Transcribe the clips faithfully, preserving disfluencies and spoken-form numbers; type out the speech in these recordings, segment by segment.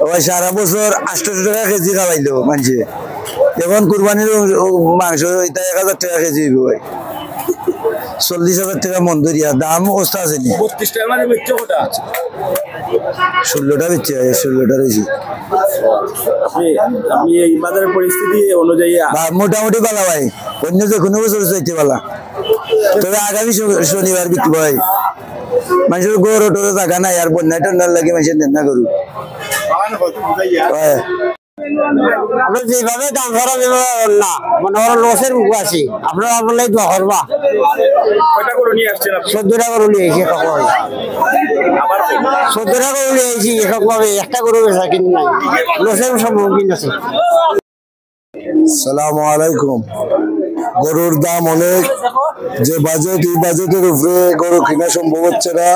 ওই সারা বছর আটশো টাকা কেজি খাওয়াইলো মানষে, এখন কুরবানির ও-, ও মাংস এটা এক হাজার টাকা কেজি অইবো ভাই। চল্লিশ হাজার টাকা মন ধরিয়া দাম অবস্থা আছে নি। বত্রিশ টাকা মানে বেচছো কটা? ষোলোটা বেচছি ভাই, ষোলোটা রয়েছে। আপনি, আপনি এই বাজারের পরিস্থিতি অনুযায়ী আ- বা মোটামুটি বালা ভাই, অন্য যে কোনো বছর চাইতে বালা। তবে আগামী শ-, শনিবার বিক্রি হয়। মানষর গরু টরু জাগা নাই, আর বন্যা টন্যার লাগি মানষে দেন না গরু। হ্যাঁ। আমরা যেভাবে দাম করা, যেভাবে না, মনে করো লসের মুখে আছি, আপনারা আপনারাই দোয়া করবা। কয়টা গরু নিয়ে আসছেন আপনি? চোদ্দটা গরু নিয়ে আইছি, এরকম ভাবে। চোদ্দটা গরু নিয়ে আইছি, এরকম ভাবে একটা গরু বেচা কিনি নাই, লসের সম্মুখীন আছে। সালামু আলাইকুম। গরুর দাম অনেক, যে বাজেট, এই বাজেটের উপরে গরু কিনা সম্ভব হচ্ছে না।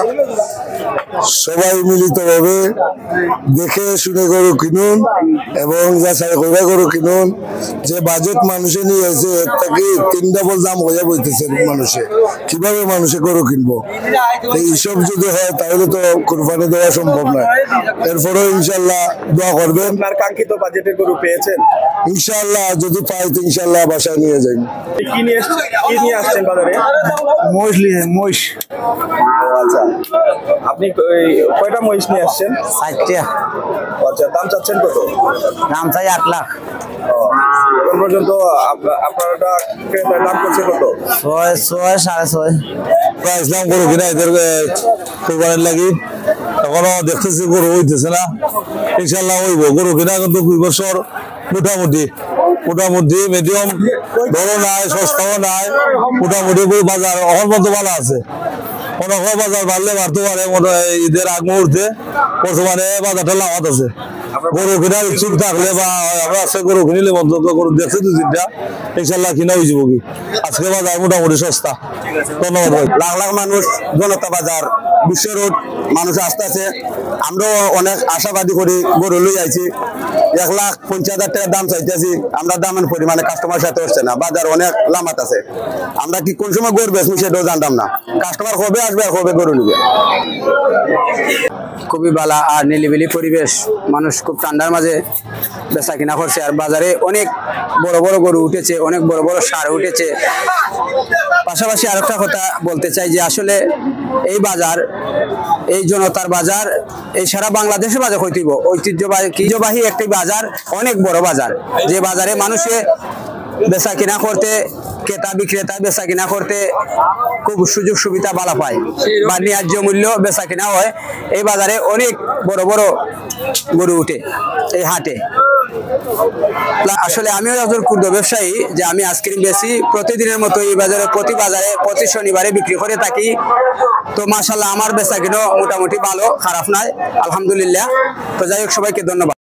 সবাই মিলিতভাবে দেখে শুনে গরু কিনুন এবং যাচাই করে গরু কিনুন। যে বাজেট মানুষে নিয়ে আছে, এর থেকে তিন ডাবল দাম হইয়া বইতেছে মানুষে। কিভাবে মানুষে গরু কিনবো? এইসব যদি হয়, তাহলে তো কুরবানি দেওয়া সম্ভব নয়। এরপরেও ইনশাল্লাহ দোয়া করবেন। আপনার কাঙ্ক্ষিত বাজেটের গরু পেয়েছেন? ইনশাল্লাহ, যদি পাই তো ইনশাল্লাহ বাসায় নিয়ে যাই। কি নিয়ে এস-, কি নিয়ে আসছেন বাজারে? মহিষ নিয়ে, মহিষ। ও আচ্ছা, আপনি ক-, এই কয়টা মহিষ নিয়ে আসছেন? চারটা। ও আচ্ছা, দাম চাচ্ছেন কত? দাম চাই আট লাখ। ও, এখন পর্যন্ত আপ-, আপনার ওটা ক্রেতার দাম করছে কত? ছয়, ছয়, সাড়ে ছয়। প্রায় ইসলাম গরু কিনা এদের, এ, কোরবানির লাগি। এখনো দেখতেছি গরু হইতেছে না, ইনশাল্লাহ হইব। গরু কিনা কিন্তু দুই বছর মোটামুটি, মোটামুটি মিডিয়াম, বড় নাই, সস্তাও নাই, মোটামুটি গরু বাজার এখন পর্যন্ত ভালো আছে। মনে হয় বাজার বাড়লে বাড়তে পারে, মনে হয় ঈদের আগ মুহূর্তে বর্তমানে বাজারটা লাগাত আছে। গরু কেনার ইচ্ছুক থাকলে বা আমরা আজকে গরু কিনিলে অন্তত গরু দেখছে দুই তিনটা, ইনশাল্লাহ কিনা হয়ে যাবো কি। আজকে বাজার মোটামুটি সস্তা। ধন্যবাদ ভাই। লাখ লাখ মানুষ, জনতা বাজার, বিশ্ব রোড, মানুষ আসতেছে। আমরাও অনেক আশাবাদী করি, গরু লই আইছি। এক লাখ পঞ্চাশ হাজার টাকা দাম চাইতেছি, আমরা দামের পরিমাণে কাস্টমার সাথে হচ্ছে না, বাজার অনেক লামাত আছে। আমরা কি কোন সময় গরু বেচবো সেটাও জানতাম না। কাস্টমার কবে আসবে আর কবে গরু নিবে? খুবই ভালা আর নিলিবিলি পরিবেশ, মানুষ খুব ঠান্ডার মাঝে বেচা কিনা করছে। আর বাজারে অনেক বড় বড় গরু উঠেছে, অনেক বড় বড় ষাঁড় উঠেছে। পাশাপাশি আরেকটা কথা বলতে চাই যে আসলে এই বাজার, এই জনতার বাজার, এই সারা বাংলাদেশের বাজার হইতেইব ঐতিহ্যবাহী, ঐতিহ্যবাহী একটি বাজার, অনেক বড় বাজার, যে বাজারে মানুষে বেচা কিনা করতে, ক্রেতা বিক্রেতা বেচা কিনা করতে খুব সুযোগ সুবিধা ভালা পায় বা ন্যায্য মূল্য বেচা কিনা হয়। এই বাজারে অনেক বড় বড় গরু উঠে এই হাটে। আসলে আমিও একজন ক্ষুদ্র ব্যবসায়ী, যে আমি আইসক্রিম বেচি, প্রতিদিনের মতো এই বাজারে, প্রতি বাজারে, প্রতি শনিবারে বিক্রি করে থাকি। তো মাশাআল্লাহ, আমার বেচা কিনা মোটামুটি ভালো, খারাপ নয়, আলহামদুলিল্লাহ। তো যাই হোক, সবাইকে ধন্যবাদ।